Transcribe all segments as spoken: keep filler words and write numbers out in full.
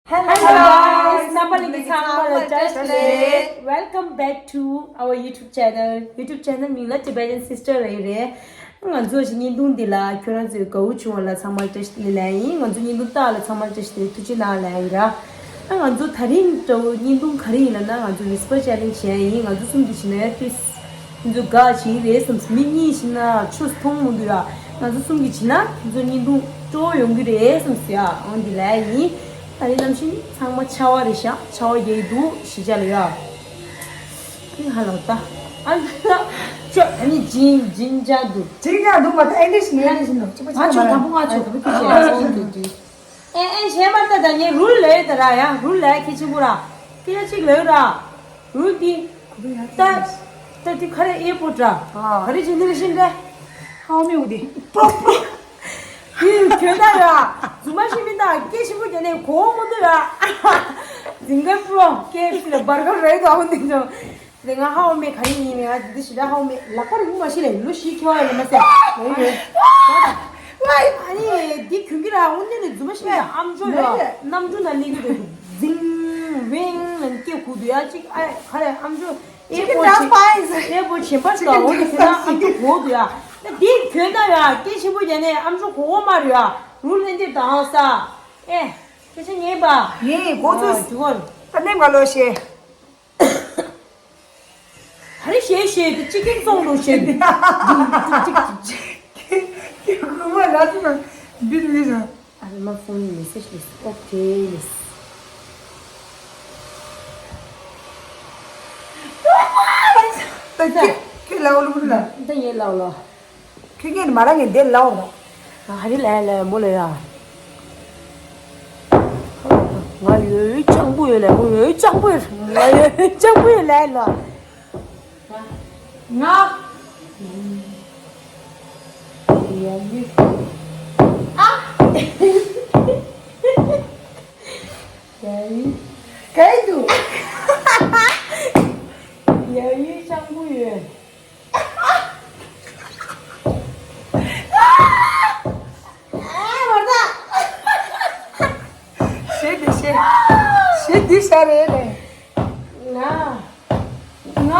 Hello guys, རྣམ་པ་ལྷན་རྒྱས་ཚང་མ་ལ་བཀྲ་ཤིས་བདེ་ལེགས། Welcome back to our YouTube channel. YouTube channel མིང་ལ་Tibetan Sister རེད་རེད། ང་ཚོ་ཞིག་བརྙན་ཐུང་འདི་ལ་ཁྱོད་རང་ཚོའི་དགའ་བོ་བྱུང་བ་ལ་ཚང་མ་བཀྲ་ཤིས་བདེ་ལེགས་ལབ་ཡིན། ང་ཚོ་བརྙན་ཐུང་ལྟ་བ་ལ་ཚང་མ་བཀྲ་ཤིས་བདེ་ལེགས། ཐུགས་རྗེ་གནང་ལབ་ཡིན་ར། ང་ཚོ་དེ་རིང་འདྲ་བོ་བརྙན་ཐུང་ག་རེ་ཡིན་ལབ་ན། ང་ཚོ་Whisper Challenge བྱས་ཡིན། ང་ཚོ་གསུམ་གྱིས་བྱས་ན་ཨེ་ཊི་ལིསཊ་ང་ཚོ་དགའ་བྱེད་ཀྱི་རེད་བསམ། མི་གཉིས་བྱས་ན་ཆོས་མཐོང་མི་འདུག་ཡ། ང་ཚོ་གསུམ་གྱིས་བྱས་ན་ང་ཚོ་བརྙན་ཐུང་སྤྲོ་བོ་ཡོང་གི་རེད་བསམ་སོང་ཡ། འོ་འདི་ལབ་ཡིན། ད་རེས་ནམ་ཞིག་ཚང་མ་ཆར་པ་རེད་ཤག་ཆར་པ་རྒྱག་གི་འདུག་གཞིས་ཆགས་ལ་ཡ། ཨི་ཧ་ལ་ད། ཨ་ད་ཅོ་ད་ནི་ཇིན་ཇིན་ཇ་འདུག་ཇིན་ཇ་འདུག་མ་ད་ཨེ་ལིས་ནི་ཨེ་ལིས་ནོ་ཅི་པ་ཅི་ང་ཆོ་ད་བུ་ང་ཆོ་ད་བུ་ཁྱི་ཆེ་ཨ་ཨེ་ཨེ་གཞན་མ་ད་ད་ངས་རུལ་ལས་ད་ར་ཡ། རུལ་ལས་ཁྱི་ཆེན་པོ་ར། ཁྱི་ཡ་གཅིག་ལས་ར། རུལ་འདི་ད་ད་འདི་ཁ་རེ་ཨེ་པོ་ཏྲ་ག་རེ་བྱེད་ནི་རེ་བཞིན་རེ། ཧའོ་མི་འུ་དི་པོ་པོ། ཡིན་གྱོད་ད་ར། རྫུན་མ་ཤི་མི་ད་སྐད་ཆེན་པོ་བརྒྱབ་ནས་གོ་མི་འདུག་ར། འཛིན་གྲྭ་པོ་ཀེ་ཨེཕ་སི་ལ་བར་གར་རེད་དོ་འདི་ཚོ། དེ་ང་ཧའོ་མེ་ག་རེ་ཡིན་མིན་ང་འདི་ཞི་ར་ཧའོ་མེ་ལག་པ་རིང་མ་ཤི་ལས་ལོ་ཤི་ཁྱོ་ཡ་ལ་མ་ཟེར། ཡོད་ཡོད། ཨ་ནི་འདི་གྱོན་གི་ར་འུ་ནི་ནི་རྫུན་མ་ཤི་མི་ཨམ་ཅོག་ཡོད་གནམ་གྲུ་ན་ལི་གི་རེད། ཛིང་ཝིང་ལ་སྐད་གུ་དུ་ཡ་གཅིག་ཨ་ག་རེ་ཨམ་ཅོག་ཨེ་པོ་ཆེན་པ་ཨེ་པོ་ཆེན་པ་ལྟ་འོ་དེ་ན་ཨམ་ཅོག་གོ་དུ་ཡ། ད་དེ་གྱོན་ན་ཡ་སྐད་ཆེན་པོ་བརྒྱབ་ནས་ཨམ་ཅོག་གོ་གོ་མ་རུ་ཡ། རུ་ལྷན་དེ་དང་ས་ཨེ་སྐད་ཆ་ཉན་པ་ཡིན་གོ་ཚོད་ཨ་ཇུ་གོ་ད་ནེམ་ག་ལོ་ཤེ། ད་རེ་ཤེ་ཤེ་དེ་ཅི་ཀིང་སོང་ལོ་ཤེ་དེ། ཁྱེད་ཁྱེད་ཁོ་མ་ལ་ཚོད་ན་འདི་མི་ཟ། ཨ་མ་ཕོན་མེ་སེ་ཇི་ལས་ཨོ་ཁེ་ལས། ད་ཁྱེད་ཁྱེད་ལའོ་ལུ་ལ། ད་ཡེ་ལའོ་ལ། ཁྱེད་ངས་མ་ར་ངས་འདི་ལའོ་ལ། ཨ་ཧ་རི་ལ་ལ་མོ་ལ་ཡ། ང་ཡོད་སྤྱང་པོ་ཡོད་ལ་མོ་ཡོད་སྤྱང་པོ་ཡོད། ང་ཡོད་སྤྱང་པོ་ཡོད་ལ་ལ། ང་། ཡ་ཡི། ཨ། ཡ་ཡི། ག་ཡི་འདུག་ཡ་ཡི་སྤྱང་པོ་ཡོད། ཨ་མ་ད། ཞེ་འདི་ཞེ། ཞེ་འདི་ཤ་རེད་རེད། ང་། ང་། ང་།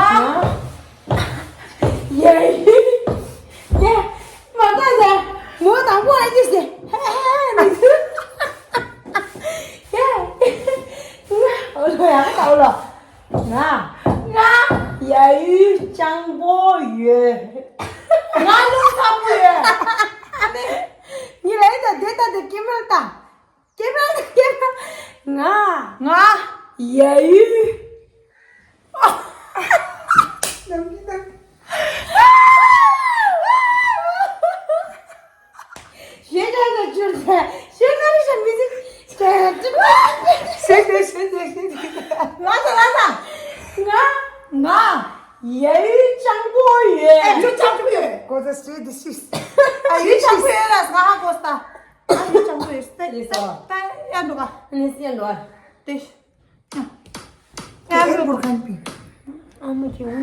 ཡ་ཡི། ཡ། མ་ད་ཟེར། མོ་དང་པོ་ཨ་ཅེ་ཟེར། ཧེ་ཧེ་ཧེ་ནི། ཡ། ང་། འོ་ལོ་ཡ་ད་འོ་ལོ། ང་། ང་། ཡ་ཡུལ་སྤྱང་པོ་ཡོད། ང་ལུང་ཚ་པོ་ཡོད། ཨ་ནི། ཉི་ལ་ཡི་ད་དེ་ད་དེ་ཀེམ་ར་ད། ཀེམ་ར་ཀེམ་ར། ང་། ང་། ཡ་ཡུལ། ནམ་གྱི་ནམ། ཞེ་དྲག་ཏུ་གྱུར་ཏེ་ཞེ་ན་རི་ཞེ་མི་ཚིག་ཞེ་དྲག་ཞེ་དྲག་ཞེ་དྲག་ལ་ས་ལ་ས། ང་ང་ཡ་ཡུལ་སྤྱང་པོ་ཡོད། ཨེ་ཡུལ་སྤྱང་པོ་ཡོད། གོ་ས་སི་ཏི་སི། ཨ་ཡུལ་སྤྱང་པོ་ཡོད་ལ་ང་ཧ་གོ་ས། ཨ་ཡུལ་སྤྱང་པོ་ཡོད་ས་ཏ་ཏ་ཡ་འདུག་ག་ཨ་ནི་སི་ཡ་འདུག་ག་ཏེ། ཨ་མ་ཁྱེད་འུ་ན།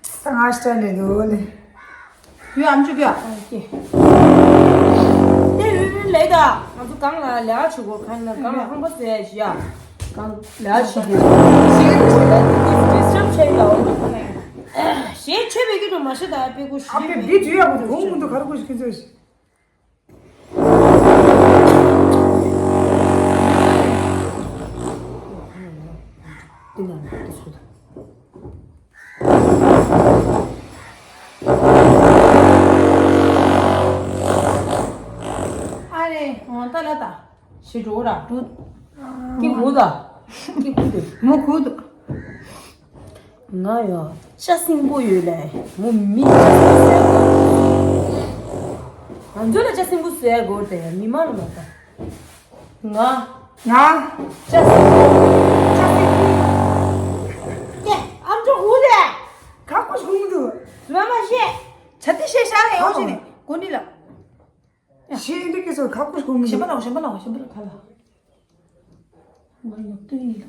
ས་ང་ཤ་ནས་འདུག་ལེ། ཡོད་ཨམ་ཅོག་ཡོད། ཨ་ཀེ། དེ་རུ་རུ་ལེ་ད། ང་ཚོ་གང་ལ་ལས་ཀ་བྱེད་དགོས་གང་ལ་གང་ལ་ཧམ་པ་ཟེར་ཡ་ཞིག་ཡ། གང་ལས་ཀ་བྱེད་དགོས། ཞེས་བྱས་ལ་དེ་དུས་ཌིས་ཊབ་བྱས་ཡ་འོ་ན། ཞེས་ཆོས་པའི་སྐད་དུ་མ་ཤེས་ད་པའི་གུ་ཞེས་ཨ་པའི་མེད་བི་དུས་ཡག་པོ་དུ་གོང་མི་འདུག་ག་རེ་གོ་ཞིག་ཁྱེད་ཚོས། ཨ་རེ། འོ་ད་ལ་ད། ཞེ་འགྲོ་ར་འགྲོ། ཀི་གུ་ད། ཀི་གུ་དེ། མོ་གུ་དུ། ང་ཡ་ལྕགས་སྲིན་པོ་ཡོད་ལེ། མོ་མི་ལྕགས་སྲིན་པོ་ཟེར་གོ། ང་ཚོ་ལ་ལྕགས་སྲིན་པོ་ཟེར་གོ་དེ་མི་མ་ལ་མ་ད། ང་། ང་། ལྕགས་སྲིན་པོ། ལྕགས་སྲིན་པོ། ཀྱེ་ཨམ་ཅོག་ཧུ་དེ། ག་ཀོ་ཞུ་མི་འདུག་ང་མ་ཤེས། ཆ་དེ་ཤེས་ཤ་རེ་ཡོང་ཞེ་ནས་གོ་ནི་ལ། ཞེས་འདི་སྐད་ཚོ་ཁ་ཁུ་ཁུ་མི་གཞན་པ་ལ་གཞན་པ་ལ་གཞན་པ་ལ་ཁ་ལ། ང་ཡག་ཏུ་ཡིན་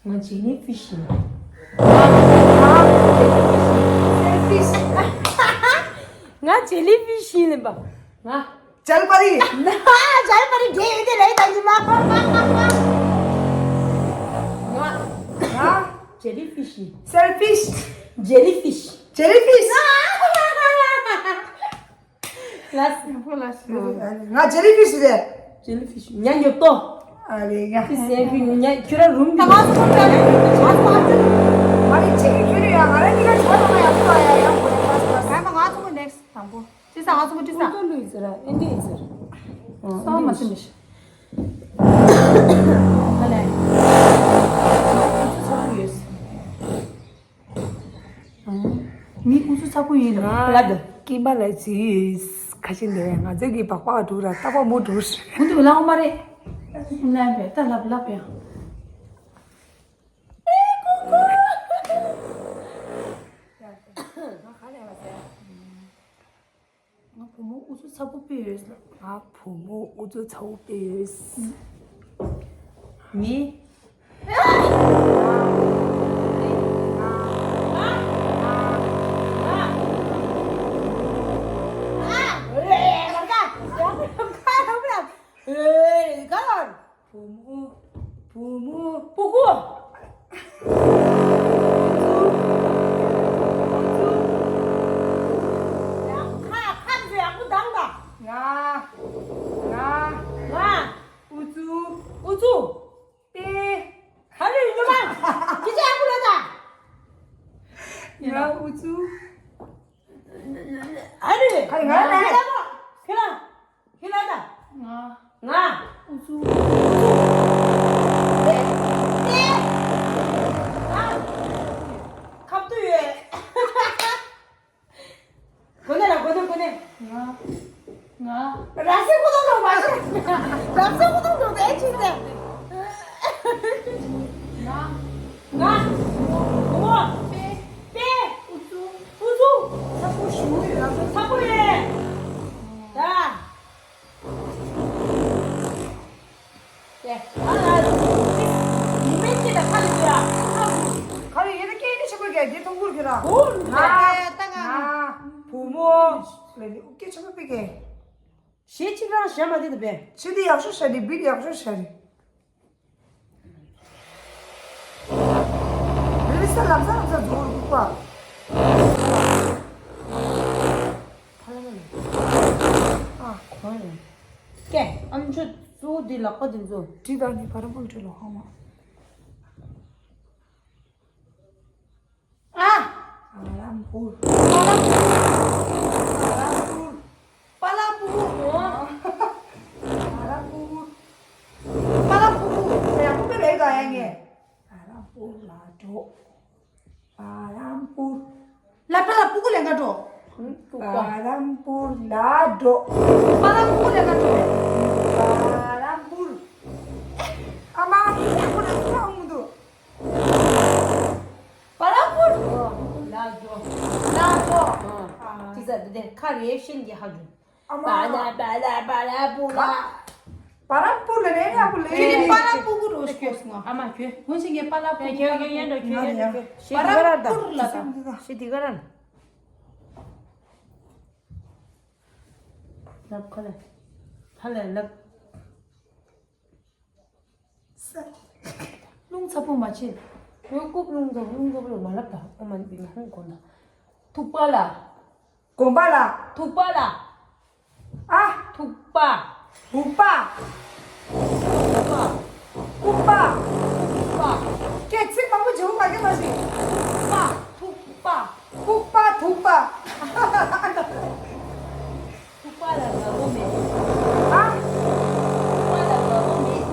ལ། ང་ཇེ་ལི་ཕི་ཤི་ཡིན། ང་ཇེ་ལི་ཕི་ཤི་ཡིན་པ། ང་། ཇལ་པ་རི། ཇལ་པ་རི་རྒྱལ་ཡོད་དེ་རེད་ད་ཉི་མ། ང་ཇེ་ལི་ཕི་ཤི། སེལ་ཕི་ཤི། ཇེ་ལི་ཕི་ཤི། ཇེ་ལི་ཕི་ཤི། ལ་སི། ཕོ་ལ་སི། ང་ཇེ་ལི་ཕི་ཤི་རེད། ཇེ་ལི་ཕི་ཤི། ཉ་ཉོབ་ཏོ། ཨ་རེ་ང་། ཕི་སེ་ཕི་ཉ་ཁྱོད་ར་རུམ་ད་ང་ཚོ་ཁོ་ད་ང་ཚོ་ང་ཚོ། ང་རེ་ཅིག་ཁྱོད་རེ་ཡ་ང་རེ་ཉི་མ་ཆོག་ད་ང་ཡ་ཁོ་ཡ་ཡ་ཁོ་ཡ་ཁོ་ཡ། ང་ཚོ་ནེགསི་དང་པོ། ཅི་ས་ང་ཚོ་ཅི་ས། ཀུན་ཏུ་ལུས་ཟེར་ར་ཨེ་འདི་ཟེར། སོ་མ་སེ་མི་ཤི། ཨ་ལེ། ཚོ་ཚོ་ཡོད། མི་ཨུ་ཚུགས་ཚ་པོ་ཡིན་ལ་ལ་དུ། ཀིམ་པ་ལ་ཅི་ཁ་ཤས་འདི་ང་ཚོ་གི་པགས་པ་འགྲོ་ར་ཏག་པ་མོ་འགྲོ་ཤི། ཁོང་ཚོ་ལ་འོ་མ་རེད། ལ་བས་ད་ལབ་ལབ་ཡང་། ང་བུ་མོ་ཨུ་ཚུགས་ཚ་པོ་དཔེ་ཡོད་ལ། ང་བུ་མོ་ཨུ་ཚུགས་ཚ་པོ་དཔེ་ཡོད། མི། བུ་མོ། བུ་མོ། སྤུ་གུ། ཁ་ཁ་ཟེར་ཡག་པོ་གདངས་དང་། ང་། ང་། ང་། ཨུ་ཚུགས། ཨུ་ཚུགས། པེ། ཧ་ལས་ཡོད་མ། ཅི་ཅི་ཡག་པོ་ལོས་དང་། ང་ཨུ་ཚུགས། ཨ་རེ། ཁ་ང་ལ། ཁྱེད་ལ། ཁྱེད་ལ་ད། ང་། ང་། ཨུ་ཚུགས། ཨེ། ཨེ། ང་། ཁབ་ཏུ་ཡོད། གོ་ནས་ལ་གོ་ནས་གོ་ནས། ང་། ང་། ར་སེ་ཀོ་ཏོང་ཏོང་མ་ཤེས། ར་སེ་ཀོ་ཏོང་ཏོང་དེ་ཅི་ཟེར། ང་། ང་། ངོ་། པེ། པེ། ཨུ་ཚུགས། ཨུ་ཚུགས། ཚ་པོ་ཞུ་ཡོད་ར་ཚ་པོ་རེད། ད། དེ། ཨ་ལ། མི་མེད་ཅེས་ད་ཁ་ལ་ཡོད་ར། ཁ་ལ་ཡོད་ན་སྐད་ནི་ཆེན་པོ་རྒྱག་དེ་མཐོང་གུར་གི་ར། ཧུ། ང་། ད་ང་། བུ་མོ། ལ་ནི་སྐད་ཆེན་པོ་པེ་གེ། གཞས་གཅིག་རང་བཞག་མ་དེ་དུ་བས། ཆེ་དེ་ཡག་ཤོས་བྱ་རེད། བིད་ཡག་ཤོས་བྱ་རེད། རེ་ས་ལམ་ས་ལམ་ས་རྫོང་རུ་ཁུག་པ། ཨ་གང་ཡིན། ཀེ་ཨམ་ཆུ་ཙུ་འདི་ལག་པ་འདི་ཚོ། དྲི་དང་ནི་བར་མོལ་འཕྲོད་ལོ་ཧ་མ། ཨ། རམ་པུར། པ་ལ་པུར། པ་ལ་པུར། པ་ལ་པུར། པ་ལ་པུར། ཡག་པོ་རེད་ག་ཡ་ངས། རམ་པུར་ལ་འགྲོ། རམ་པུར། ལ་པ་ལ་པུ་གུ་ལེན་ག་འགྲོ། པ་རམ་པུར་ལ་འགྲོ། པ་ལ་པུ་གུ་ལེན་ག་འགྲོ། པ་རམ་པུར། ཨ་མ་པུ་གུ་ལེན་ག་འགྲོ། པ་ར་པུར། ལ་འགྲོ། ལ་འགྲོ། ཅི་ཟེར་དེ་ཁ་རེ་ཤན་གྱི་ཧ་རུ། ཨ་མ། པ་ལ་པ་ལ་པ་ལ་པུ་ལ། པ་ར་པུར་ལ་རེ་ཡ་པུ་ལེ། ཁྱེད་ཀྱིས་པ་ལ་པུ་གུ་རོ་ཤི་ཁྱོད་སོང་ང་། ཨ་མ་ཁྱོད། ཧུན་ཤིང་གི་པ་ལ་པུ་གུ། ཁྱོད་ཁྱོད་ཡན་འགྲོ་ཁྱོད་ཡན་འགྲོ་ཁྱོད། པ་ར་པུར་ལ་དང་། ཤི་དི་ག་རན། ལབ་ཁ་ལ། ཧ་ལ་ལབ། རླུང་ཚ་པོ་མ་བྱེད། ཁྱོད་རྐུབ་རླུང་ཚ་པོ་རླུང་ཚ་པོ་ལ་མ་ལབ་ད། ཨ་མ་འདི་མ་ཧོང་གོ་ན། ཐུག་པ་ལ། གོམ་པ་ལ། ཐུག་པ་ལ། ཨ། ཐུག་པ། ཐུག་པ། ཐུག་པ། ལྐུགས་པ། ལྐུགས་པ། སྐད་ཚིག་མང་པོ་བྱེད་འོང་མ་སྐད་མ་ཞིག་ཐུག་པ། ཐུག་པ། ལྐུགས་པ་ཐུག་པ། ཐུག་པ་ལ་དགའ་པོ་མེད། ཨ། ཐུག་པ་ལ་དགའ་པོ་མེད།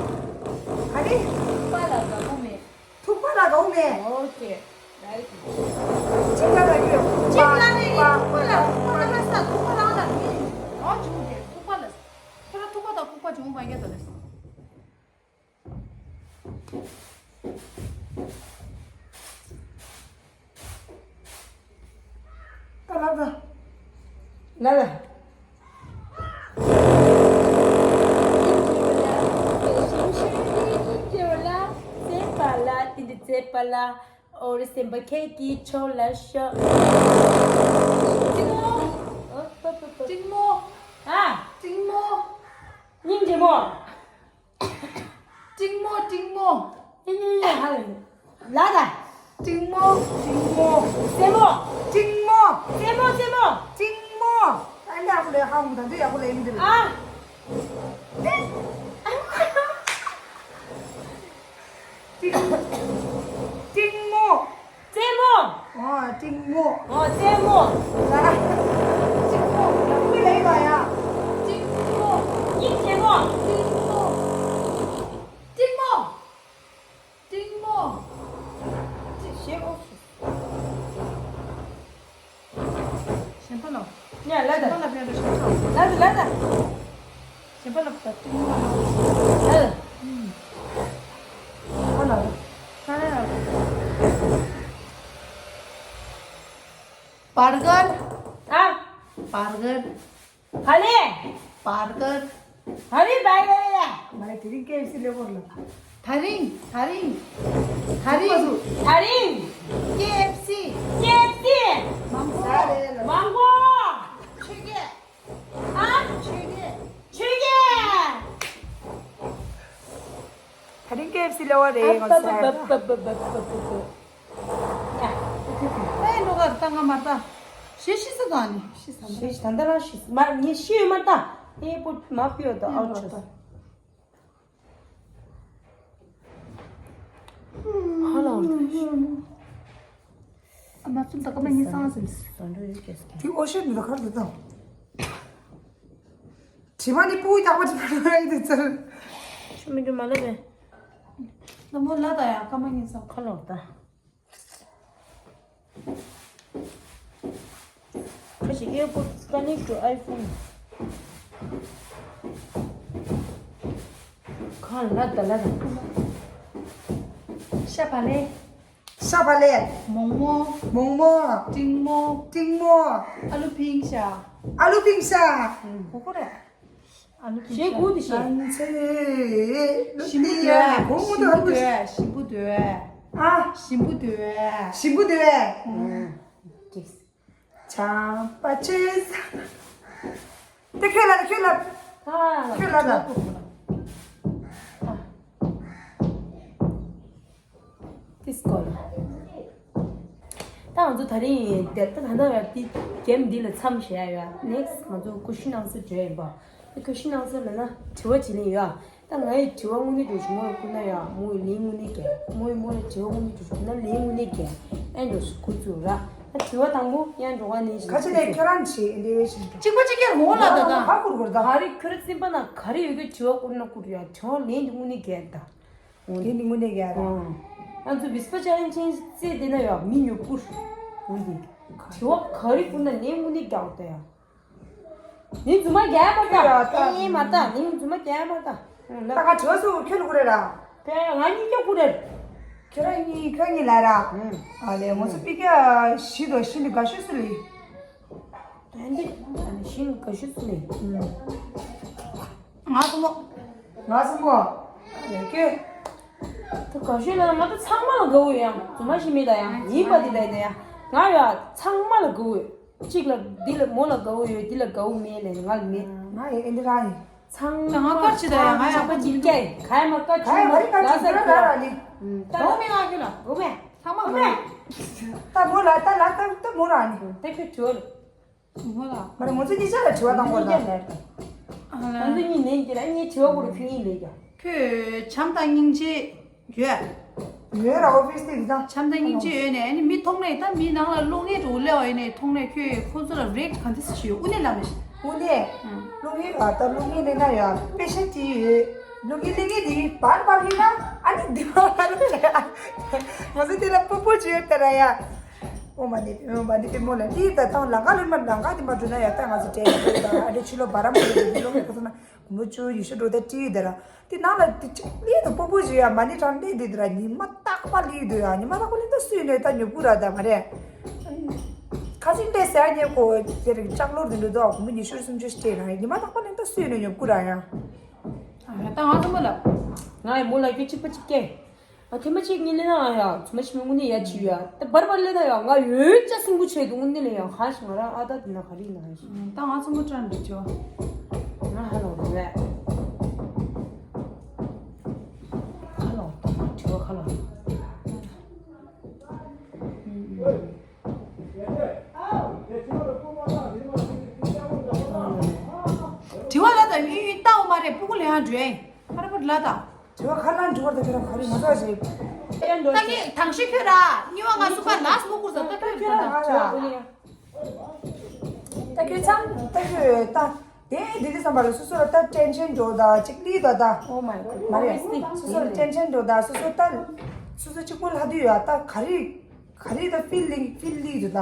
ག་རེ། ཐུག་པ་ལ་དགའ་པོ་མེད། ཐུག་པ་ལ་དགའ་པོ་མེད། ཨོ་ཀེ། རའིཊ། གཅིག་ལ་ལ་ཡོད། གཅིག་ལ་ལ་ཡོད། ཐུག་པ་ལ། ཐུག་པ་ལ་ས། ཐུག་པ་ལ་ལ་མེད། ཨོ་ཆུང་གེ་ཐུག་པ་ལ། ཁྱེད་རང་ཐུག་པ་དང་ལྐུགས་པ་བྱུང་བ་ཡ་ད་ལ། ད་ལ་ད། ལ་ལ། ཨོ་རེ་སེམས་པ་ཁྱེད་ཀྱི་ཕྱོགས་ལ་ཤོག་གཅིག་མོ། ཨོ་པ་པ་པ། གཅིག་མོ། ཨ། གཅིག་མོ། མོ། ཀྲིང་མོ། ཀྲིང་མོ། ཡེ་ཡེ་ཡེ་ཧ་ལས། ལ་ད། ཀྲིང་མོ། ཀྲིང་མོ། སེ་མོ། ཀྲིང་མོ། སེ་མོ། སེ་མོ། ཀྲིང་མོ། ཨ་ནི་ཡག་པོ་ལས་ཧ་མོ་དང་དུ་ཡག་པོ་ལས་མི་འདུག་ཨ། ཀྲིང་། ཀྲིང་མོ། རྩེད་མོ། ཨོ། ཀྲིང་མོ། ཨོ། རྩེད་མོ། ལ། ཀྲིང་མོ། ཡག་པོ་ལས་ལ་ཡ། ཀྲིང་མོ། ཡིན་རྩེད་མོ། ཀྲིང་མོ། ཀྲིང་མོ། ཀྲིང་མོ། ཀྲིང་། ཞེ་ཨོ། གཞན་པ་ལ། ཉ་ལ་ད། གཞན་པ་ལ་ཕན་རེ་ཞིག་ལ་ད་ལ་ད། གཞན་པ་ལ་ད་ཏིང་ལ། ཨ། ཨ་ལ། ཨ་ལ། བར་གར། ཨ། བར་གར། ཧ་ལེ། བར་གར། ཧ་རི་བའི་ལ་ཡ། ང་དེ་རིང་ཀེ་ཨེཕ་སི་ལེ་བོར་ལ། ད་རིང་། ད་རིང་། ད་རིང་། ད་རིང་། ཀེ་ཨེཕ་སི། ཀེ་ཨེཕ་སི། མང་པོ། མང་པོ། ཆོས་རྒྱལ། ཨ། ཆོས་རྒྱལ། ཆོས་རྒྱལ། ད་རིང་ཀེ་ཨེཕ་སི་ལེ་བོར་རེད་ང་ཚོ། ཨ། ཨེ་འགྲོ་གར་ལྟ་ང་མ་ལྟ། ཤི་ཤི་ས་དང་ནི་ཤི་ས་མ། ཤི་ཤི་ད་ལྟ་རང་ཤི་ས་མ་ངས་ཤི་ཡོད་མ་ལྟ། ཨེ་པོ་མ་པིའོ་ད་ཨའོ་ཆོས་ས། ཧ་ལ་འོར་ད་ཤི། ཨ་མ་ཚུམ་ད་ཀ་མ་ངས་སང་སེམས། ཟ་འགྲོ་ཡོད་ཀྱེ་སྐད། དེ་ཨོ་ཤེ་འདི་ད་གར་འདི་དང་། དྲི་མ་ནི་སྤུ་གུ་རྒྱག་པ་དྲི་མ་རེད་དེ་ཚར། ཆུ་མི་འགྲོ་མ་ལབ་པས། ན་མོ་ལ་ད་ཡ་ཀ་མ་ངས་སང་ཁ་ལོར་ད། ཁ་ཞིག AirPods connect to iPhone། ཁ་ལ་ད་ལ་ད། ཤ་བ་ལེ། ཤ་བ་ལེ། མོག་མོག་མོག་མོག་ཀྲིང་མོ། ཀྲིང་མོ། ཨ་ལུ་ཕིང་ཤ། ཨ་ལུ་ཕིང་ཤ། གོ་གོ་རེད། ཨ་ལུ་ཕིང་ཤ། ཞེ་གོ་དེ་ཞེ། ཞིམ་པོ་འདོད། ཞིམ་པོ་འདོད། ཞིམ་པོ་འདོད། ཨ། ཞིམ་པོ་འདོད། ཞིམ་པོ་འདོད། ཨ། ཅིག་ཆམ་པ་ཆེ་ས། དེ་ཁྱོད་ལ་ཁྱོད་ལ། ཁྱོད་ལ་ད། ཏིས་ཀོ་ལ། ད་ང་ཚོ་ད་རིང་དེ་ད་ད་ད་ཡ་ཏི་གེམ་འདི་ལ་མཚམས་བཞག་ཡ། ནེགསི་ང་ཚོ་ཀུ་ཤི་ནང་སུ་བྲོས་ཡིན་པ། དེ་ཀུ་ཤི་ནང་སུ་ལ་ན་དྲི་བ་བྱེད་ལེ་ཡ། ད་ང་ཡི་དྲི་བ་དངོས་གནས་འགྲོ་ཞུ་མོ་ལ་བསྐུར་ན་ཡ་མོ་ཡི་ལན་དངོས་གནས་རྒྱལ་མོ་ཡི་མོ་ལ་དྲི་བ་དངོས་གནས་འགྲོ་ཞུ་ན་ལན་དངོས་གནས་རྒྱལ་ཨེ་འགྲོ་སུ་ཁུ་ཚུར་ར། ད་དྲི་བ་དང་པོ་ཡང་འགྲོ་བ་ནས་ཁ་ཆེ་ནས་ཁྱོད་རང་བྱེད་འདི་བས་ཤིག་འགྲོ། གཅིག་པ་གཅིག་རྐྱང་ངོ་ལ་ད་ད་ཧ་གུར་གུར་ད། ག་རེ་ཁྱོད་ར་སེམས་པ་ན་ག་རེ་ཡོད་གི་དྲི་བ་བསྐུར་ན་བསྐུར་ཡ་དྲི་བ་ལན་དེ་དངོས་གནས་རྒྱལ་ད། ལན་དེ་དངོས་གནས་རྒྱལ་ར། ང་ཚོ་བིས་པ་ཅ་ལན་ཅན་རྩེ་དེ་ན་ཡ་མི་ཉོ་བསྐུར། འོན་ཏེ་དྲི་བ་ག་རེ་བསྐུར་ན་ལན་དངོས་གནས་རྒྱལ་ད་ཡ། ནི་རྫུན་མ་རྒྱག་མ་ད། ཨེ་མ་ད། ནི་རྫུན་མ་རྒྱག་མ་ད། ད་ང་དྲི་བ་སུ་ཁྱོད་ལ་བསྐུར་རེད་ར། ཁྱོད་ང་གཉིས་ཀྱང་བསྐུར་རེད། ཁྱོད་རང་གཉིས་ཁྱོད་གཉིས་ལ་ར། ཨ་ལས་ང་ཚོ་པི་ཀ་ཞི་དོ་ཞི་ནི་དགའ་ཤོས་སུ་ལི། ད་འདི་ཞི་ནི་དགའ་ཤོས་སུ་ལི། ང་སུ་མོ། ང་སུ་མོ། ཨ་ལས་ཁྱོད། ད་དགའ་ཤོས་ལ་ང་ད་ཚང་མ་ལ་དགའ་བོ་ཡང་རྫུན་མ་ཞིག་མེད་ད་ཡང་ཡིན་པ་འདི་ད་ཡིན་ད་ཡང་ང་ཡ་ཚང་མ་ལ་དགའ་བོ་ཡོད། གཅིག་ལ་འདི་ལ་མོ་ལ་དགའ་བོ་ཡོད་འདི་ལ་དགའ་བོ་མེད་ལས་ང་ལ་མེད། ང་ཡི་ཨེ་འདི་རང་ཡིན། ཚང་མ་ང་དཀར་ཆེ་ད་ཡ་ང་ཡ་ཚང་མ་གཅིག་སྐྱ་ཡི་ག་ཡ་མ་དཀར་ཆེ་ང་ཡི་ང་ལ་ས་ཁྱོད་ར་ར་ནི། ད་ལོ་མི་ང་ཁྱོད་ལ་འོ་མེ་ཚང་མ་འོ་མེ། ད་མོ་ལ་ད་ལ་ད་ད་མོ་ར་ནི། ད་ཁྱོད་ཁྱོད་ལ། མོ་ལ། མ་རེད་ང་ཚོ་གཉིས་ཆ་ལ་དྲི་བ་བཏང་དགོས་ད། ང་ཚོ་གཉིས་ནས་འདི་ལ་ངས་དྲི་བ་འགོ་རུ་ཁྱོད་གཉིས་ལས་ཀྱང་། ཁྱོད་བྱམས་དང་སྙིང་རྗེ། ཡོད། ཡོད་ར་ཨོ་ཕིས་དེ་ད། བྱམས་དང་སྙིང་རྗེ་ཡོད་ནས་ཨ་ནི་མི་མཐོང་ནས་ད་མི་ནང་ལ་བློ་ངན་འགྲོ་སླེབས་པ་ཡིན་ནས་མཐོང་ནས་ཁྱོད་ཁོ་ཚོ་ལ་རེག་ག་འདི་སུ་ཞིག་ཡོད་དངོས་གནས་ལབ་མི་ཤེས། དངོས་གནས། ཨང་། བློ་ངན་ཨ་ད་བློ་ངན་ལས་ན་ཡ་དཔེ་ཤ་ཅི་ཡོད། བློ་ངན་ལས་ངན་དེ་བར་བར་ཡིན་ན་ཨ་ནི་འདི་བར་བར་ལས་ང་ཚོ་དེ་ལ་སྤུ་སྤུ་ཅི་ཡོད་ད་ར་ཡ། ཨོ་མ་ནི་ཨོ་མ་ནི་པེ་མོ་ལ་འདི་ད་ཐང་ལང་ཀ་ལོན་མ་ལང་ཀ་དེ་མ་འགྲོ་ན་ཡ་ད་ང་ཚོ་བྲལ་ཡོད་ད་ར་ཨ་འདྲ་ཕྱི་ལོ་བར་མ་ཡོད་དེ་བློ་ངན་ཁོ་ཚོ་ན། མོ་ཅོ་ཡི་ཤོ་འགྲོ་ད་ཏི་ཡི་དེ་ར། ཏི་ནང་ལ་ཏི་ཅིག་ལི་དུ་པོ་པོ་ཞིག་ཡ་མ་ནི་ཁྲང་ཏེ་དེ་དེ་ར་ཉི་མ་རྟག་པ་ལི་དུ་ཡ་ཉི་མ་རྟག་པ་ལི་ད་སུས་ནས་ད་ཉོ་བུ་ར་ད་མ་རེད། ཁ་ཅིག་ཏེ་ཟེར་ཉེ་གོ་དེ་རིག་ལྕགས་ལོར་དེ་འདུག་ད་གོ་མོ་ཉི་ཤུ་སུམ་ཅུ་སྟེ་ར་ཉི་མ་རྟག་པ་ལི་ད་སུས་ནས་ཉོ་བུ་ར་ཡ། ད་ང་ཚོ་མོ་ལ། ང་ཡི་མོ་ལ་རྒྱུ་གཅིག་པ་གཅིག་སྐྱེ། ཨ་ཐེངས་མ་གཅིག་གཉིས་ལས་ན་ཡ་ཚོ་མ་ཤི་མི་དངོས་གནས་ཡ་ཆི་ཡ་ད་བར་བར་ལས་ན་ཡ་ང་ཡོད་ཅག་སིང་གུ་ཆེ་དུ་དངོས་གནས་ལས་ཡ་ཧ་ཤི་ང་ར་ཨ་ད་དེ་ན་ག་རི་ན་ཧ་ཤི། ད་ང་ཚོ་མོ་ཀྲན་རེ་ཆོ། ང་ཧ་ལོ་རེ། དྲི་བ་ལ་དང་གཡུ་ཡུན་བཏང་མ་རེད། སྤུ་གུ་ལེན་ཡང་འགྲོ་ཡིན། ཁ་ར་པ་ལ་དང་། དྲི་བ་ཁ་ནང་འགྲོ་བར་དང་ཁྱོད་རང་ག་རེ་ང་ཚོ་ཞིག་ད་ངས་དང་ཤི་ཁྱོད་ར་གཉིས་པ་ང་སུ་པ་ལ་སུ་ཀུར་ཟ་ད་ཁྱོད་ད་ད་ཁྱོད་ཚང་ད་ཁྱོད་ད་དེ་དེ་དེ་བསམ་པ་ལ་སོ་སོ་ལ་ད་ཏེན་ཤན་འགྲོ་ད་ཅིག་ལི་ད་ད། Oh my god. མ་རེད། སོ་སོ་ལ་ཏེན་ཤན་འགྲོ་ད་སོ་སོ་ད་སོ་སོ་གཅིག་པོ་ལྷ་དུས་ཡ་ད་ག་རེ་ག་རེ་ད་ཕིལ་ལིང་ཕིལ་ལི་དུ་ད།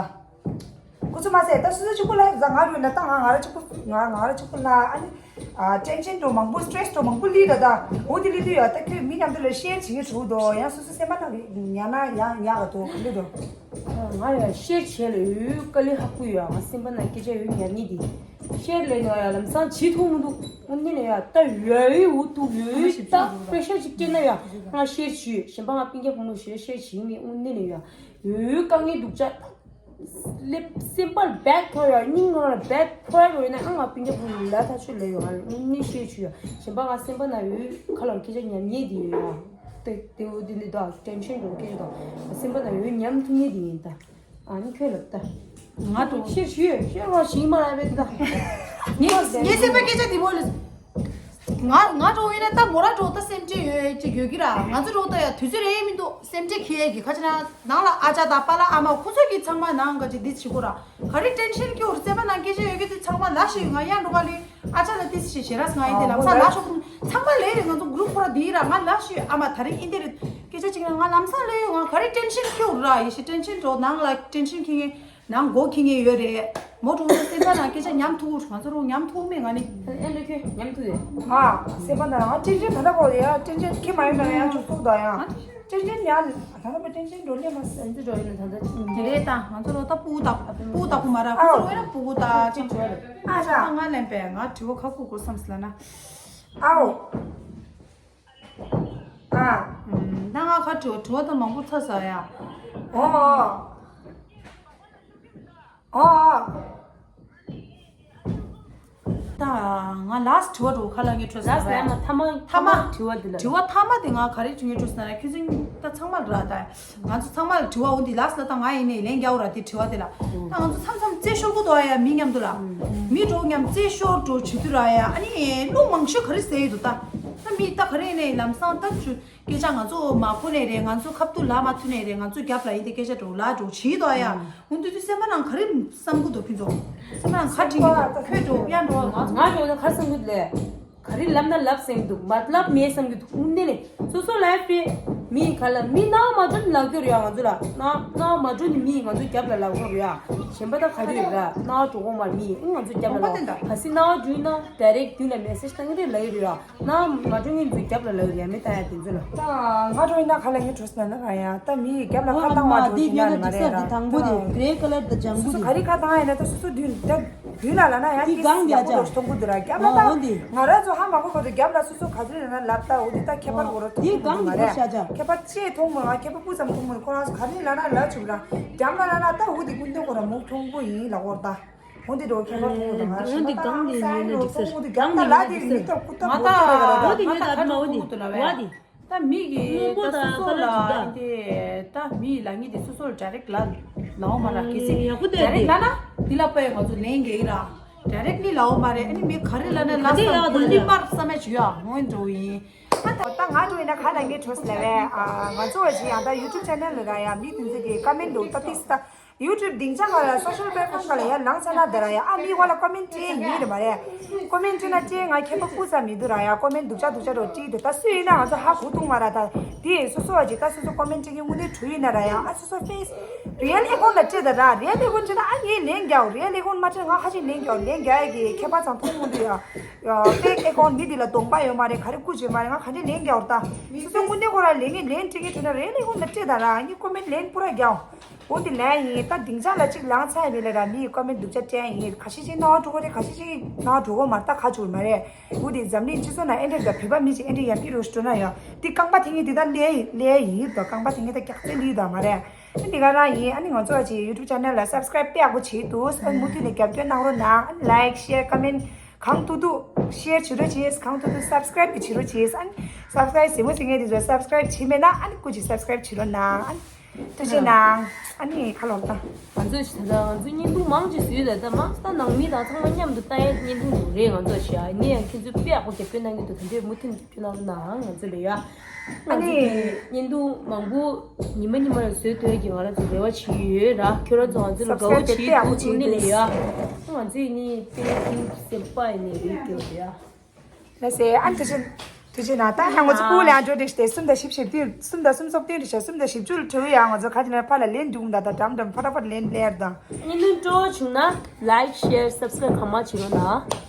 ཁོ་ཚོ་མ་ཟད་ད་སོ་སོ་གཅིག་པོ་ལ་ཟ་ང་རུ་ན་ད་ང་ང་ར་གཅིག་པོ་ང་ང་ར་གཅིག་པོ་ལ་ཨ་ནི་ཨ་ཏེན་ཤན་འགྲོ་མང་པོ་སི་ཊེ་རེ་སི་འགྲོ་མང་པོ་ལི་ད་ད་འོ་དེ་ལི་དུས་ཡ་ད་ཁྱོད་མི་མཉམ་དུ་ལ་ཤེར་བྱེད་ཀྱི་འགྲོ་དོ་ཡང་སོ་སོ་སེམས་པ་ནང་གི་ཉ་ན་ཡང་ཉ་ག་དོ་ག་ལི་དོ། ང་ཡང་ཤེར་བྱས་ལ་ཡོད་དཀའ་ལས་ཁག་པོ་ཡོད། ང་སེམས་པ་ནང་སྐད་ཆ་ཡོད་ཉར་ནི་དེ་ཤེར་ལས་ནོ་ཡ་ལམ་སང་བྱེད་ཐུབ་མི་འདུག་དངོས་གནས་ལ་ཡ་ད་ཡོད་ཡོད་འུ་ཐུག་ཡོད་ཡོད་ད་པེ་ཤ་ཅིག་སྐྱེས་ན་ཡ་ང་ཤེར་བྱེད་ཡོད། གཞན་པ་ང་སྤུན་ཀྱག་བུ་མོ་ཞེས་ཤེར་བྱེད་ངེས་དངོས་གནས་ལ་ཡ་ཡོད་ཡོད་དཀའ་ངལ་འདུག་ཅག་ལེབ་སེམས་པར་བེད་ཐོ་ཡ་སྙིང་ངང་ལ་བེད་ཐོ་ཡ་རོ་ཡིན་ན་ཨང་ང་སྤུན་ཀྱག་བུ་མོ་ལ་ཐག་ཆོད་ལ་ཡོད་ང་དངོས་གནས་ཤེར་བྱེད་ཡོད། གཞན་པ་ང་སེམས་པ་ནང་ཡོད་ཁ་ལ་སྐད་ཆ་ཉར་ཉེས་དེ་ཡོད་ཡ། དེ་དེ་འུ་དེ་འདི་དག་ཏེན་ཤན་འགྲོ་སྐད་ཆ་དང་སེམས་པ་ནང་ཡོད་ཉམས་ཐུབ་ངེས་དེ་ཡིན་ད། ཨ་ནི་ཁྱོད་ལབ་ད། ང་དང་ཤེར་ཞུས་ཤེར་རོགས་ཞིག་མ་ལབ་པས་ད། ངས་ངས་སེམས་པ་སྐད་ཆ་འདི་མོ་ལ། ང་ང་འགྲོ་ཡིན་ན་ད་མོ་ར་འགྲོ་ད་སེམས་ཅན་ཡོད་ཅིག་ཡོད་ཀྱི་ར་ང་ཚོ་འགྲོ་ད་ཡ་དུས་ཚོད་རེ་མི་འདུག་སེམས་ཅན་ཁེ་ཡ་གི་ཁ་ཅིག་ན་ནང་ལ་ཨ་ཅག་དང་པཱ་ལགས་ཨ་མ་ཁོ་ཚོ་གི་ཚང་མ་ནང་ག་ཅིག་འདི་བྱེད་དགོས་ར་ག་རེ་ཏེན་ཤན་སྐྱོ་རུ་སེམས་པ་ནང་སྐད་ཆ་ཡོད་ཀྱི་དུས་ཚང་མ་ལ་ཞིག་ང་ཡང་འགྲོ་ག་ལི་ཨ་ཅག་ལ་ཏི་སི་ཞེ་ཞེ་ར་ང་ཡི་དེ་ལམ་སང་ལ་ཤོག་ཚང་མ་ལས་རེད། ང་ཚོ་གུ་རུབ་ཁོ་ར་འདི་ར་ང་ལ་ཞིག་ཨ་མ་ད་རེ་ཨིན་དེ་རེད། སྐད་ཆ་གཅིག་ན་ང་ལམ་སང་ལས་ཡོད་ང་ག་རེ་ཏེན་ཤན་སྐྱོ་ར་ཡེ་ཞེ་ཏེན་ཤན་འགྲོ་ནང་ལ་ཏེན་ཤན་ཁེ་ངེ་ནང་མགོ་ཁེ་ངེ་ཡོད་རེད། མོ་གྲོང་ཚོ་སེམས་པ་ནང་སྐད་ཆ་ཉམས་ཐུག་ང་ཚོ་རུང་ཉམས་ཐུག་མེད་ང་ནི། ཨེ་ལེ་ཁྱོད་ཉམས་ཐུག་ཡོད། ང་སེམས་པ་ནང་ང་ཏེན་ཤན་ད་ལྟ་གོ་ཡ་ཏེན་ཤན་ཁེ་མ་ཡོད་ན་ཡང་ཆུ་ཚོགས་དང་ཡང་ཏེན་ཤན་ཡང་ད་ལྟ་བ་ཏེན་ཤན་འགྲོ་ལེ་མ་སེམས་ཅི་འགྲོ་ཡིན་ན་ད་ལྟ་དེ་རེད་ད་ང་ཚོ་ལོ་ད་སྤུ་གུ་ད་སྤུ་གུ་ད་ཁུ་མ་ར་ཁུ་ཚོ་ཡོད་ན་སྤུ་གུ་ད་ཅི་འགྲོ་རེད། ཨ་ཅག་ང་ལེན་པས་ང་དྲི་བ་ཁ་ཁུ་གོ་བསམ་སི་ལ་ན། ཨའོ། ཨ། ད་ང་ཁ་དྲི་བ་དྲི་བ་ད་མང་པོ་ཚ་ས་ཡ། ཨོ། ཨོ། ད་ང་ལ་སི་དྲི་བ་དྲི་བ་ཁ་ལ་ངས་དྲི་ས་ལ་ཡ། ཐ་མ་ཐ་མ་དྲི་བ་འདི་ལ། དྲི་བ་ཐ་མ་དེ་ང་ག་རེ་དྲི་ངས་དྲི་ས་ལ་ཁྱོད་ཚོ་ད་ཚང་མ་ར་ད། ང་ཚོ་ཚང་མ་ལ་དྲི་བ་འོ་འདི་ལ་སི་ལ་ད་ང་ཡིན་ནས་ལན་རྒྱག་ར་དེ་དྲི་བ་དེ་ལ། ད་ང་ཚོ་མཚམས་མཚམས་རྩེ་ཤོར་གོ་དོ་ཡ་མི་མཉམ་དུ་ལ། མི་འགྲོ་མཉམ་རྩེ་ཤོར་འགྲོ་བྱེད་དུས་ར་ཡ་ཨ་ནི་བློ་མང་ཤོས་ག་རེ་ཟེར་ཡོད་དོ་ད། ད་མི་ད་ག་རེ་ནས་ལམ་སང་ད་ཆུ་སྐད་ཆ་ང་ཚོ་མ་གོ་ནས་རེད། ང་ཚོ་ཁ་ཐུག་ལ་མ་ཐུག་ནས་རེད། ང་ཚོ་རྒྱབ་ལ་ཡིན་ཏེ་སྐད་ཆ་འགྲོ་ལ་འགྲོ་བྱེད་དོ་ཡ། འོ་འདི་དུས་སེམས་པ་ནང་ག་རེ་བསམ་གོ་དོ་ཁྱོད་ཚོ། སེམས་པ་ནང་ག་དྲན་གྱི་འདུག་ཁྱོད་འགྲོ་ཡ་འགྲོ་ང་ཚོ་ང་འགྲོ་ན་ག་རེ་བསམ་གྱི་འདུག་ལས། ག་རེ་ལབ་ན་ལབ་ཟེར་གྱི་འདུག་མ་ལབ་མེད་བསམ་གྱི་འདུག་དངོས་གནས་ནས་སོ་སོ་ལ་ཡ་པེ་མི་ག་ལ་མི་ནང་མ་འགྲོ་ནི་ལབ་ཀྱི་རེད་ཡ། ང་ཚོ་ལ་ནང་ནང་མ་འགྲོ་ནི་མི་ང་ཚོ་རྒྱབ་ལ་ལབ་ཀྱི་རེད་ཡ། གཞན་པ་ད་ག་རེ་རེད་ལ་ནང་འགྲོ་གོ་མ་མི་ང་ཚོ་རྒྱབ་ལ་ལབ་ག་སི་ནང་འགྲོ་ན་ཌའི་རེག་མདུན་ལ་མེ་སེ་ཇི་བཏང་གི་རེད་ལབ་ཀྱི་རེད་ཡ། ནང་མ་འགྲོ་ངས་འཛུལ་རྒྱབ་ལ་ལབ་ཡ་མི་ལྟ་ཡ་དེ་ཚོ་ལ། ད་ང་འགྲོ་ཡིན་ན་ག་ལ་ངས་འགྲོ་ཟེར་ན་ར་ཡ་ད་མི་རྒྱབ་ལ་ཁ་བཏང་བ་འགྲོ་ཡིན་ན་མ་རེད་ར། དང་པོ་དེ་གྷི་རེ་ཀ་ལར་དང་ལྗང་གུ་དེ། སོ་སོ་ག་རེ་ཁ་བཏང་ཡ་ན་ད་སོ་སོ་མདུན་ད་མདུན་ལ་ལ་ན་ཡ་དེ་གང་ཡག་ཅག་མཐོང་གི་འདུག་ར་རྒྱབ་ལ་ད་ང་ར་ཚོ་ཧ་མ་གོ་གོ་དུ་རྒྱབ་ལ་སོ་སོ་ག་ཚོད་ཡོད་ན་ལབ་ད་འོ་དེ་ད་ཁྱད་པར་འོ་ར་མཐོང་གི་འདུག་མ་རེད། ཁྱད་པར་ཅི་མཐོང་མོད་ང་ཁྱད་པར་སྤུ་ཙམ་མཐོང་མོད་ཁོ་རང་ཚོ་ག་རེ་ལ་ན་ལབ་བྱུང་ར་རྒྱབ་ལ་ལ་ན་ད་འོ་དེ་ཀུན་ཏོ་ཁོ་ར་མུག་མཐོང་གི་ཡིན་ལ་འོ་ད། འོ་འདི་འགྲོ་ཁྱད་པར་མཐོང་གི་འདུག་ང་རེད། འོ་འདི་གང་ཡིན་ཡིན་ན་འགྲིག་ཟེར། འོ་འདི་རྒྱབ་ན་ལ་དེ་མི་ཐོག་ཀུ་ཐོག་ང་ད་ཀུ་ཐོག་རེད་ག་ལ་འོ་འདི་ད་ངས་ད་ད་ནོ་འོ་འདི་ང་ད་ད་ད་ད་མི་གི་སྔོན་པོ་ད་སོ་དང་སོ་ཁ་ལ་ལ་ཅིག་ད་ད་མི་ལ་ངི་དེ་སོ་སོ་ལ་ཌའི་རེག་ལ་ལའོ་མ་ར་གི་སི་ཡག་པོ་ཌའི་རེག་ལ་ན་འདི་ལ་པའི་ང་ཚོ་ལན་གེ་ར་ཌའི་རེག་ལི་ལའོ་མ་རེད། ཨ་ནི་མི་ག་རེ་ལ་ན་ལ་ས་གུ་ལི་མར་ས་མེ་ཇུ་ཡ་ངོ་འགྲོ་ཡིན། ད་ད་ང་འགྲོ་ཡིན་ན་ག་ལ་ངས་གྲོས་ལ་བས་ང་ཚོ་བ་ཞིག་ཡང་ད་ཡུ་ཊུབ་ཆེ་ནལ་ལ་ར་ཡ་མི་དེ་ཚོ་གི་ཀ་མེན་འགྲོ་ད་ཏིས་ད། ཡུ་ཊུབ་སྡིངས་ཆ་ག་ལ་སོ་ཤལ་པེ་ལེཊ་ཕོམ་ག་ལ་ཡར་ལངས་ཚར་ན་དེ་ར་ཡ་ཨ་མི་ཁོ་ལ་ཀོ་མེན་ཊི་བྲིས་ཡིན་རེད་མ་རེད། ཀོ་མེན་ཊི་བྲིས་ན་བྲིས་ང་ཁྱད་པར་སྤུ་ཙམ་མི་འདུག་ར་ཡ། ཀོ་མེན་ཊི་སྡུག་ཅག་སྡུག་ཅག་འགྲོ་བྲིས་འདུག་ད་སུ་ཡིན་ན་ང་ཚོ་ཧ་གོ་ཐུབ་མ་ར། ད་དེ་སོ་སོ་བ་ཅིག་ད་སོ་སོ་ཀོ་མེན་ཊི་བྲིས་ཀྱི་དངོས་གནས་བྲིས་ཡིན་ན་ར་ཡ། ཨ་སོ་སོ་ཕེ་སི་རི་ཡལ་ཨེ་ཀའུན་ཊི་ལ་བྲིས་ད་ར། རི་ཡལ་ཨེ་ཀའུན་ཊི་བྲིས་ན་ཨ་ངས་ལན་རྒྱག་རི་ཡལ་ཨེ་ཀའུན་ཊི་མ་བྲིས་ང་ཧ་ཅིག་ལན་རྒྱག་ལན་རྒྱག་ཡ་གི་ཁྱད་པར་ཙམ་མཐོང་མི་འདུག་ཡ། ཡ་ཕེག་ཨེ་ཀའུན་ཊི་མི་འདི་ལ་གདོང་པ་ཡོད་མ་རེད། ག་རེ་སྐུ་བྱེད་མ་རེད། ང་ག་འདྲས་ལན་རྒྱག་ར། ད་སོ་སོ་དངོས་གནས་ཁོ་ར་ལན་ངས་ལན་བྲིས་ཀྱི་བྲིས་ན་རི་ཡལ་ཨེ་ཀའུན་ཊི་ལ་བྲིས་ད་ར། ངས་ཀོ་མེན་ཊི་ལན་པུ་ར་རྒྱག་འོ་འདི་ལན་ཡིན། ད་སྡིངས་ཆ་ལ་གཅིག་ལངས་ཚར་ཡིན་ལ་ར་མི་ཡི་ཀོ་མེན་ཊི་སྡུག་ཅག་སྤྲད་ཡིན། ཁ་ཤས་ཤིག་ནང་འགྲོ་གི་རེད། ཁ་ཤས་ཤིག་ནང་འགྲོ་གི་མ་རེད། ད་ཁ་བྱུར་མ་རེད། འོ་འདི་འཛམ་གླིང་སྤྱི་ཚོགས་ནང་ཨེ་འདྲ་ད་བོད་པ་མི་ཅིག་ཨེ་འདྲ་ཡར་ཀི་རོ་སྤྲོ་ན་ཡོད། འདི་རྐང་པ་དེ་ངས་འདི་ད་ལས་ལས་ཡིན་ད། རྐང་པ་དེ་ངས་ད་རྒྱག་རྩེ་ལི་ད་མ་རེད། འདི་ག་རང་ཡིན། ཨ་ནི་ང་ཚོ་ཨ་ཅེ་ཡུ་ཊུབ་ཆེ་ནལ་ལ་སབ་སི་ཀ་རེབ་དཔེ་ཡག་པོ་བྱེད་འདུག་ཨ་ནི་མུ་མཐུད་ནས་རྒྱབ་སྐྱོར་གནང་རོགས་གནང་། ཨ་ནི་ལའིཀ་ཤེར་ཀོ་མེན་གང་ཐུབ་ཐུབ་ཤེར་བྱེད་རོགས་བྱེད། གང་ཐུབ་ཐུབ་སབ་སི་ཀ་རེབ་བྱེད་རོགས་བྱེད། ཨ་ནི་སབ་སི་ཀ་རེབ་བྱེད་མོ་ཟེར་མཁན་དེ་ཚོ་སབ་སི་ཀ་རེབ་བྱེད་མེད་ན་ཨ་ནི་སྐུ་མཁྱེན་སབ་སི་ཀ་རེབ་བྱེད་རོགས་གནང་། ཨ་ནི། ཐུགས་རྗེ་གནང་། ཨ་ནི་ཁ་ལོག་ད། ང་ཚོས་ད་ལྟ་ང་ཚོའི་བརྙན་ཐུང་མང་ཅིག་བཟོས་ད་ལྟ་མ་ད་ནང་མི་དང་ཚང་མ་མཉམ་དུ་ལྟ་ཡའི་བརྙན་ཐུང་ཞིག་རེད། ང་ཚོ་ཞིག་ཡིན་ན་ཡང་ཁྱེད་ཚོས་དཔེ་ཡག་པོ་རྒྱབ་སྐྱོར་གནང་གི་འདུག་ད་འདྲས་མུ་མཐུད་ནས་རྒྱབ་སྐྱོར་གནང་རོགས་གནང་། ང་ཚོ་ལ་ཡ། ཨ་ནི། ང་ཚོ་གི་བརྙན་ཐུང་མང་པོ་ཉི་མ་ཉི་མ་ལ་བཟོས་ཐུབ་ཡ་གི་ང་རང་ཚོ་རེ་བ་བྱེད་ཡོད་ར། ཁྱོད་རང་ཚོ་ང་ཚོ་ལ་དགའ་བོ་བྱེད་ཐུབ་ནི་ལ་ཡ། ང་ཚོས་ནི་དཔེ་ཐུགས་སེམས་པ་ཡིན་ནི་རེད་ཀྱི་ཡ། ལགས་སེ། ཨ་ནི་ཐུགས་རྗེ་ཐུགས་རྗེ་གནང་། ད་ཧ་ང་ཚོ་ཕུག་ལ་ཡང་འགྲོ་དེ་སྟེ་གསུམ་དང་བཞི་བཞི་བདུན་གསུམ་དང་གསུམ་སོགས་བདུན་རེ་བཞི་གསུམ་དང་བཞི་བཅུ་ལ་འགྲོ་ཡ། ང་ཚོ་ག་དེ་ན་ཕར་ལ་ལེན་འདུག་ད་ད་འགྲམ་འགྲམ་ཕ་ར་ཕར་ལེན་ལེར་དང་། བརྙན་ཐུང་སྤྲོ་བོ་བྱུང་ན་like share subscribe གང་མང་བྱེད་རོགས་གནང་།